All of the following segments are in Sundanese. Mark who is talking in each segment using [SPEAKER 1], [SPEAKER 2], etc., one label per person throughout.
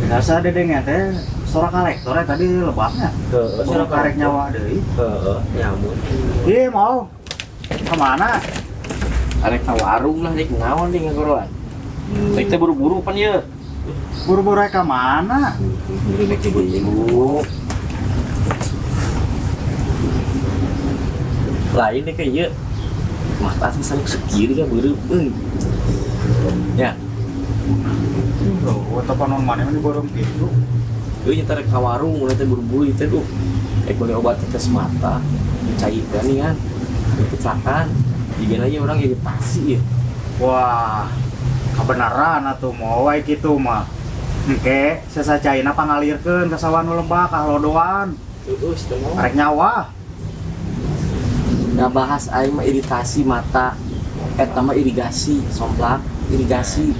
[SPEAKER 1] Biasa dedengnya teh suara kolektor ya tadi lebaknya.
[SPEAKER 2] Heeh,
[SPEAKER 1] suara karek nyawa deui.
[SPEAKER 2] Heeh, nyamun.
[SPEAKER 1] Ih, mau kemana?
[SPEAKER 2] Arek ka warung lah dik naon nih ngagoroan. Rek teh buru-buru pan ye.
[SPEAKER 1] Buru-buru rek ka mana?
[SPEAKER 2] Buru rek buru. Lain deh kayak ieu. Mata sih sampe sekiri kan beureum euy. Ya,
[SPEAKER 1] Oh, atau panon mana ini borong gitu.
[SPEAKER 2] euy nyata rek ka warung mun teh buru-buru ieu teh tuh. Rek beli obat tetes mata, dicairkan nih kan. Dikecelakaan. Jigana aja orang iritasi ya.
[SPEAKER 1] Wah, kebenaran atuh mau wae kitu mah. Engke sesacaina pangalirkeun ka sawah nu lebak kahlodoan.
[SPEAKER 2] Heeh, teh mau.
[SPEAKER 1] Arek nyawa.
[SPEAKER 2] Nggak bahas aing mah iritasi mata, eta mah irigasi somplak irigasi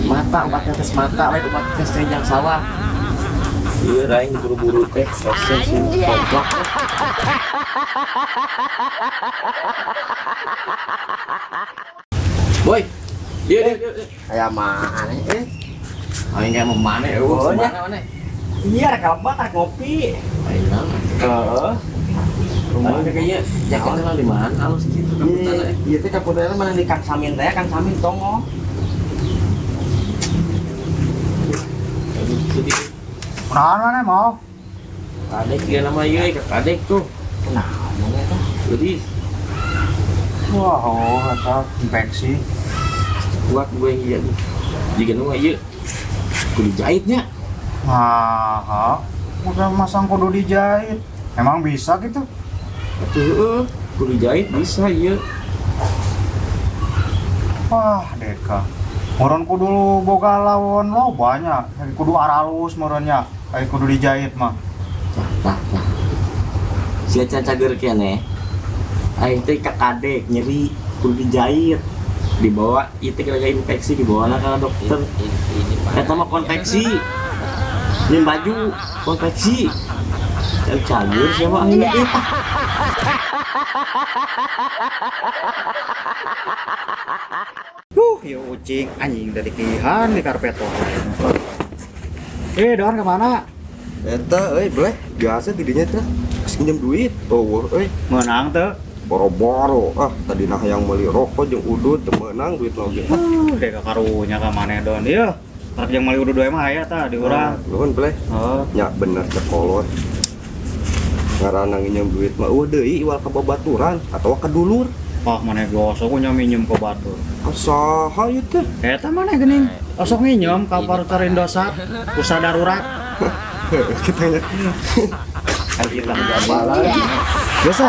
[SPEAKER 2] mata, obat tetes mata lain obat tetes yang sawah. Iya, aing buru-buru teh proses sih somplak. Boy, iya iya iya.
[SPEAKER 3] Kayak mana eh?
[SPEAKER 2] Aing kayak mau mana ya?
[SPEAKER 3] Oh,
[SPEAKER 2] Mana mana?
[SPEAKER 3] Iya, rek lebak rek ngopi.
[SPEAKER 2] Aing naon?
[SPEAKER 3] Heeh.
[SPEAKER 2] Aing teh kayaknya jaketnya lah di mana halus gitu kaputan eh.
[SPEAKER 3] Iya teh kaputan mana di Kang Samin teh, Kang Samin tongo.
[SPEAKER 2] Aduh, sedih.
[SPEAKER 1] Kunaon mana mau?
[SPEAKER 2] Kadek dia nama ieu, ka kadek tuh.
[SPEAKER 3] Kunaon mana eta?
[SPEAKER 2] Jadi
[SPEAKER 1] Wah, oh, eta infeksi.
[SPEAKER 2] Kuat gue yang iya tuh. Jika nu ieu kudu jahitnya.
[SPEAKER 1] Nah, udah masang kudu dijahit. Emang bisa gitu?
[SPEAKER 2] Atuh heeh, kudu jahit bisa ieu.
[SPEAKER 1] Wah, deka. Moron kudu boga lawon lo banyak. Kudu aralus moronnya. Kayak kudu dijahit mah.
[SPEAKER 2] Tah tah tah. Sia can cager keneh. Aing teh ka kadek nyeri kudu dijahit. Dibawa ieu teh gara-gara infeksi dibawa lah ka dokter. Eta mah konveksi. Nyin baju konveksi. Can cager siapa aing teh.
[SPEAKER 1] Ya ucing anjing dari kihan di karpet tuh. Eh, Don kemana?
[SPEAKER 4] Eta euy bleh biasa didinya teh geus nginjem duit. Oh euy
[SPEAKER 1] Menang tuh.
[SPEAKER 4] boro-boro ah tadi nah yang meuli rokok jeung udut teu meunang duit oge.
[SPEAKER 1] Deka karunya ka mana Don? Iya. Karep jeung meuli udut dua mah aya tah di urang.
[SPEAKER 4] Nuhun bleh.
[SPEAKER 1] Oh,
[SPEAKER 4] Nya bener cekolot. Ngaranna nginjem duit mah eueuh deui iwal ka babaturan atawa ka dulur.
[SPEAKER 1] Wah, mana gosok ku minjem ke batur.
[SPEAKER 4] Saha ieu teh?
[SPEAKER 1] Eta mana geuning? Osok nginjem ka Parutar Indosat, usaha darurat.
[SPEAKER 4] Kita nya.
[SPEAKER 1] Kita lagi. Biasa.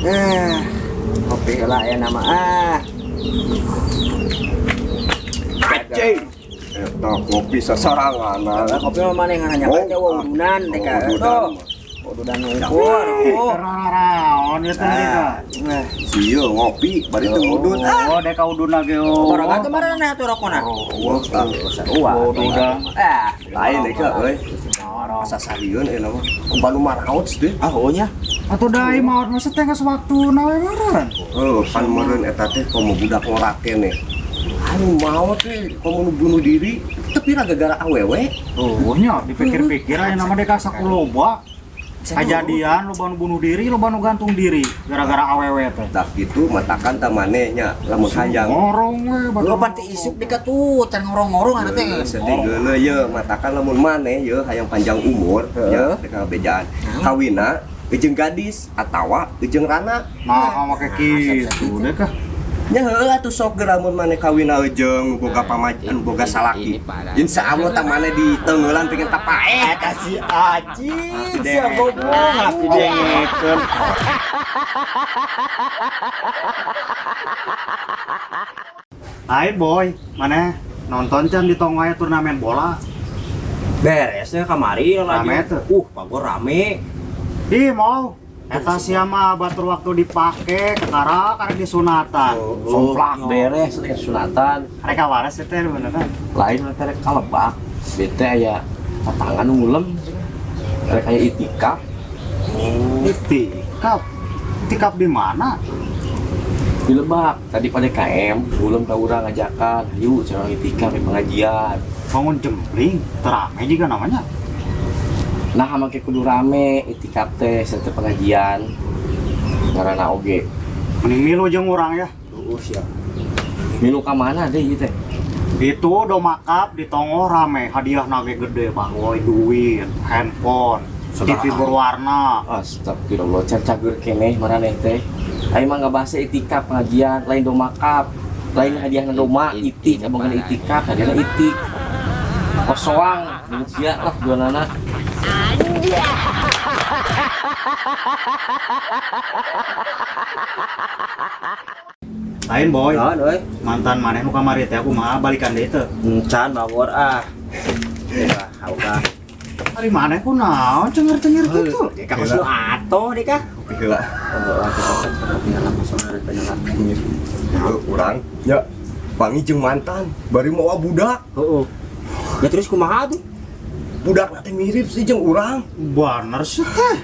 [SPEAKER 3] Eh, kopi heula aya nama ah.
[SPEAKER 4] Kecing. Eta kopi sasarangan.
[SPEAKER 3] Lah kopi mah maneh ngan
[SPEAKER 4] Oh,
[SPEAKER 3] teh udunan teh ka.
[SPEAKER 4] Udunan.
[SPEAKER 3] Udunan unggul. Oh.
[SPEAKER 1] Raon ieu teh deka.
[SPEAKER 3] Nah,
[SPEAKER 4] Sieu ngopi bari teu ngudut.
[SPEAKER 1] Oh, deka uduna ge. oh.
[SPEAKER 3] Boroga teh marana atuh rokona.
[SPEAKER 4] Oh, tah.
[SPEAKER 3] Sarua.
[SPEAKER 1] Ududan.
[SPEAKER 3] Ah,
[SPEAKER 4] Lain deka euy. Asa sarieun euy mah. Kumpul maraot deh.
[SPEAKER 3] ah heuh nya.
[SPEAKER 1] Atuh dai maot mah teh geus waktuna we meureun.
[SPEAKER 4] Oh, pan meureun eta teh komo budak ngorak keneh. Anu maot teh komo nu bunuh diri tapi gara-gara awewe.
[SPEAKER 1] Oh, nya dipikir-pikir aya nama deka sakuloba. Kajadian loba nu bunuh diri, loba nu gantung diri gara-gara awewe teh.
[SPEAKER 4] Tah kitu matakan ta maneh nya lamun hayang.
[SPEAKER 1] Ngorong we
[SPEAKER 3] Lu pan teh isuk deka tuh, can ngorong-ngorong anu teh.
[SPEAKER 4] Sedih geuleuh ye matakan lamun maneh ye hayang panjang umur nya deka ngabejaan. Kawina jeung gadis atawa jeung rana.
[SPEAKER 1] Nah, make kitu deka.
[SPEAKER 4] Nya heueuh atuh sok geura mun maneh kawina jeung boga pamajikan boga salaki. Insyaallah tah maneh diteungeulan pikeun tapaeh.
[SPEAKER 3] Eta si Acing, sia goblok ngalapi dengekeun.
[SPEAKER 1] Hai boy, mana nonton can di tong wae turnamen bola.
[SPEAKER 3] Beresnya kamari lagi.
[SPEAKER 1] Rame tuh.
[SPEAKER 3] Pagor rame.
[SPEAKER 1] Ih, mau. Eta sia mah batur waktu dipake ketara karek disunatan. Somplak.
[SPEAKER 2] Beres teh sunatan.
[SPEAKER 1] Rek waras teh beneran.
[SPEAKER 2] Lain teh rek kalebak. Bete aya tatangan ngulem. Rek aya itikaf.
[SPEAKER 1] Itikaf. Itikaf di mana?
[SPEAKER 2] Di Lebak tadi pada KM belum ka urang ngajakan, yuk cenah itikaf di pengajian.
[SPEAKER 1] Bangun jempling, terame juga namanya.
[SPEAKER 2] Nah, make kudu rame itikaf teh serta pengajian. Ngaranna oge.
[SPEAKER 1] Mending milu jeung urang ya.
[SPEAKER 3] Heeh sia.
[SPEAKER 2] Milu ka mana deui ieu teh?
[SPEAKER 1] Itu domakap di Tongo rame, hadiah nage gede bang, woi duit, handphone, TV berwarna.
[SPEAKER 2] Astagfirullah, can cager keneh maraneh teh. Aing mah ngabahasa itikaf pengajian, lain domakap, lain hadiahna doma, itik, abang kana itikaf, hadiahna itik. Kosoang, sia lah duanana.
[SPEAKER 1] Lain boy,
[SPEAKER 3] Naon euy?
[SPEAKER 1] Mantan maneh nu kamari teh aku mah balikan deui teu.
[SPEAKER 3] Encan mawar ah. Ya, udah.
[SPEAKER 1] Ari maneh ku naon cenger-cenger kitu?
[SPEAKER 3] Deka kos nu atoh deka.
[SPEAKER 4] Heula. Heuh, urang nya pangi jeung mantan bari mawa budak.
[SPEAKER 3] Heeh. Ya terus kumaha tuh?
[SPEAKER 4] Budak teh mirip sih jeung urang.
[SPEAKER 1] Bener sih teh.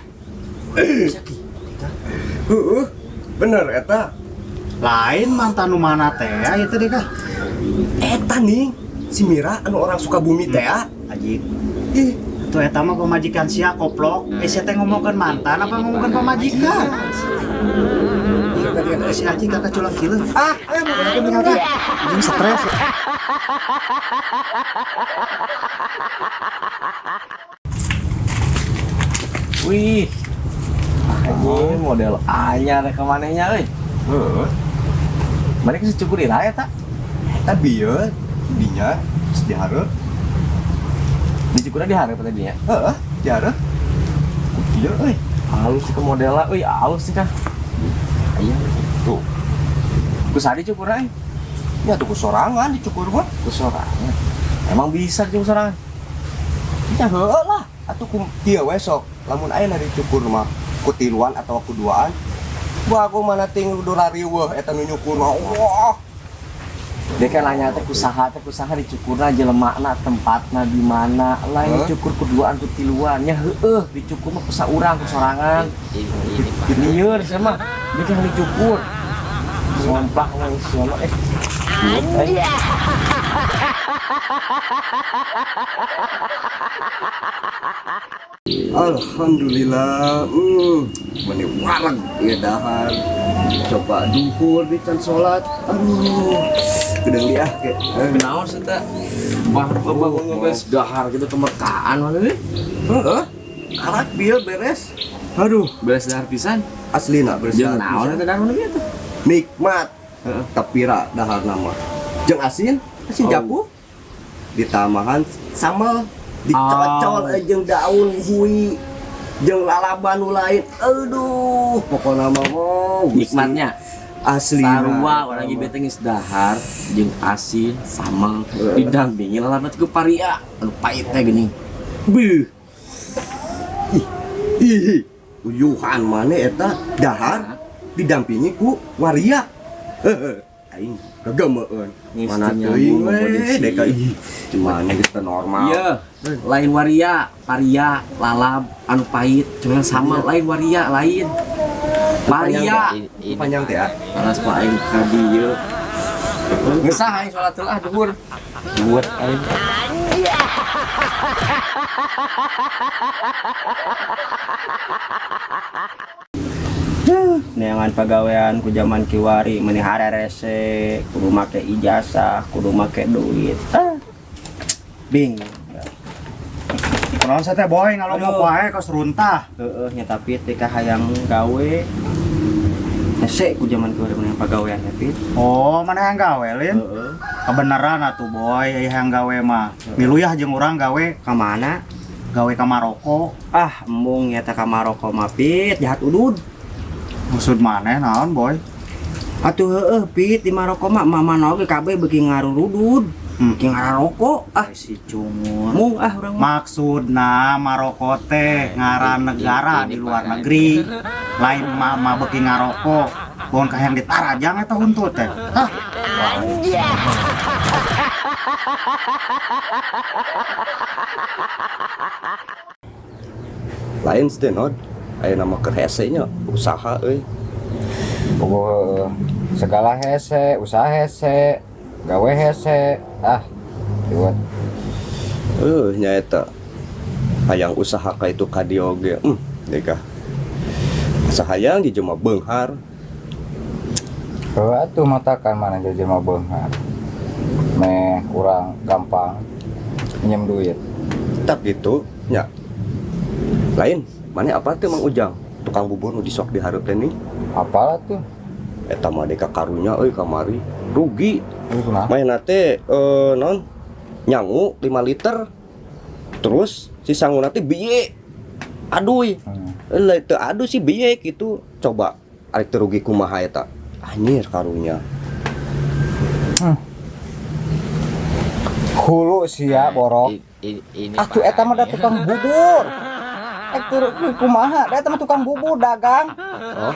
[SPEAKER 4] Heeh. Bener eta.
[SPEAKER 1] Lain mantan nu mana teh ya itu deh kah?
[SPEAKER 4] Eta nih si Mira anu orang Sukabumi teh ah.
[SPEAKER 1] Aji,
[SPEAKER 4] Ih,
[SPEAKER 1] tuh eta mah pamajikan sia koplok. Eh sia teh ngomongkeun mantan apa ngomongkeun pamajikan? Si Aji kakak culang kieu.
[SPEAKER 4] Ah, ayo mau ke
[SPEAKER 1] Anjing stres.
[SPEAKER 2] Wih. Anjing model anyar ka manehnya euy.
[SPEAKER 4] Heeh.
[SPEAKER 2] Maneh geus cukur ira eta?
[SPEAKER 4] Eta bieu dinya geus dihareup.
[SPEAKER 2] Dicukurna dihareup tadi nya.
[SPEAKER 4] Heeh, dihareup. Ieu euy.
[SPEAKER 2] Halus sih ke modelna euy, halus sih kah.
[SPEAKER 4] Aya tuh.
[SPEAKER 2] Ku saha dicukurna euy?
[SPEAKER 4] Ya tuh ku sorangan dicukur mah.
[SPEAKER 2] Ku sorangan. Emang bisa dicukur sorangan?
[SPEAKER 4] Ya heueuh lah. Atuh ku kieu we sok. Lamun aya dicukur mah ku tiluan atau ku duaan. Wah, aku mana ting udah rariweuh eta nu nyukur mah. Wah.
[SPEAKER 2] Dia kan nanya teh kusaha dicukurna jelemana tempatna di mana lain
[SPEAKER 4] Hah?
[SPEAKER 2] dicukur ku duaan ku tiluan nya heueuh dicukur mah ku saurang ku sorangan. Lieur sia mah dia kan dicukur. Somplak mah sia mah eh.
[SPEAKER 4] Alhamdulillah, meni wareg ya dahar. Coba duhur di can salat. Aduh, gedeng dia ke.
[SPEAKER 2] Naon sih teh? Bah, bangun geus dahar gitu kemerkaan mana nih?
[SPEAKER 4] Heeh. Karak bieu beres. Aduh,
[SPEAKER 2] Beres dahar pisan.
[SPEAKER 4] Aslina beres.
[SPEAKER 2] Jeung
[SPEAKER 4] dahar
[SPEAKER 2] naon
[SPEAKER 4] pisan.
[SPEAKER 2] eta dahar mana bieu teh?
[SPEAKER 4] Nikmat.
[SPEAKER 2] Heeh.
[SPEAKER 4] Tepira dahar nama. Jeung asin, asin
[SPEAKER 2] Oh.
[SPEAKER 4] japu. Ditambahan sambal dicocol
[SPEAKER 2] Oh.
[SPEAKER 4] jeung daun hui jeung lalaban nu lain. Aduh, pokona mah wow, Gusti.
[SPEAKER 2] Nikmatnya.
[SPEAKER 4] Asli.
[SPEAKER 2] Sarua orang ieu teh geus dahar jeung asin sambal didampingi lalaban ku paria anu pahit teh geuning. Beuh.
[SPEAKER 4] Ih, uyuhan mana eta dahar didampingi ku waria. Heeh, aing gegemeun. Mana teuing we deka ih. Mana geus teu normal.
[SPEAKER 2] Iya, lain waria, paria, lalab, anu pahit, cuman sama lain waria, lain. Paria.
[SPEAKER 4] Panjang teh ya.
[SPEAKER 2] Panas pak aing ka dieu. Ngesah aing salat heula duhur. Buat aing.
[SPEAKER 3] Neangan pagawean ku zaman kiwari meni harerese, kudu make ijazah, kudu make duit. Ah. Bingung.
[SPEAKER 1] Kunaon sih teh boy ngalomok
[SPEAKER 3] Aduh.
[SPEAKER 1] wae kos runtah.
[SPEAKER 3] Heeh, nya tapi teh hayang gawe. Hese ku zaman kiwari meni pagawean ya, Pit.
[SPEAKER 1] Oh, mana yang gawe lin?
[SPEAKER 3] Heeh.
[SPEAKER 1] Kebenaran atuh boy, aya yang gawe mah. Milu yah jeung urang gawe,
[SPEAKER 3] Ka mana?
[SPEAKER 1] Gawe ka Maroko.
[SPEAKER 3] Ah, embung nya teh ka Maroko mah, Pit, jahat udud.
[SPEAKER 1] Maksud maneh naon boy?
[SPEAKER 3] Atuh heueuh, Pit, di Maroko mah mama oge kabeh beuki ngarurudud. Beuki ngararoko. Ah,
[SPEAKER 1] Si cungur.
[SPEAKER 3] mung ah urang mah.
[SPEAKER 1] Maksudna Maroko teh ngaran negara di luar negeri. Lain mah beuki ngaroko. Bon kahayang ditarajang eta huntut teh. Hah?
[SPEAKER 4] Lain sih Nod. Aya nama keur hese nya usaha euy.
[SPEAKER 2] Oh,
[SPEAKER 5] Segala hese, usaha hese, gawe hese. Ah, ribet.
[SPEAKER 4] Nya eta. Hayang usaha ka itu ka dieu oge. Deka. Asa hayang jelema beunghar.
[SPEAKER 5] Heuh atuh matakan mana jelema beunghar. Meh kurang gampang minjem duit.
[SPEAKER 4] Tak gitu nya. Lain, mana apa teh Mang Ujang? Tukang bubur nu disok di hareup teh nih.
[SPEAKER 5] Apalah tuh?
[SPEAKER 4] Eta mah deka karunya euy kamari. Rugi.
[SPEAKER 5] Itu kunaon?
[SPEAKER 4] Main teh non nyangu 5 liter. Terus si sangu teh biye. Aduy. Lah teu adu sih biye gitu. Coba arek teu rugi kumaha eta. Anjir karunya.
[SPEAKER 5] Hulu sia borok.
[SPEAKER 2] Ini
[SPEAKER 5] Atuh eta mah da tukang bubur. Eh tur kumaha? Da eta mah tukang bubur dagang.
[SPEAKER 4] Oh.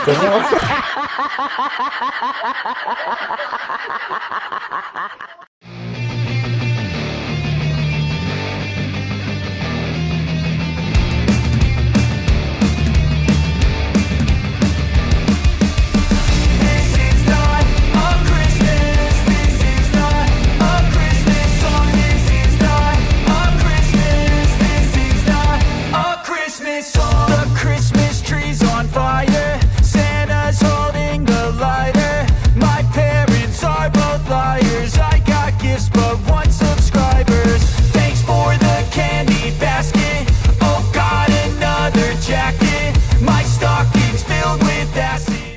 [SPEAKER 5] Kayaknya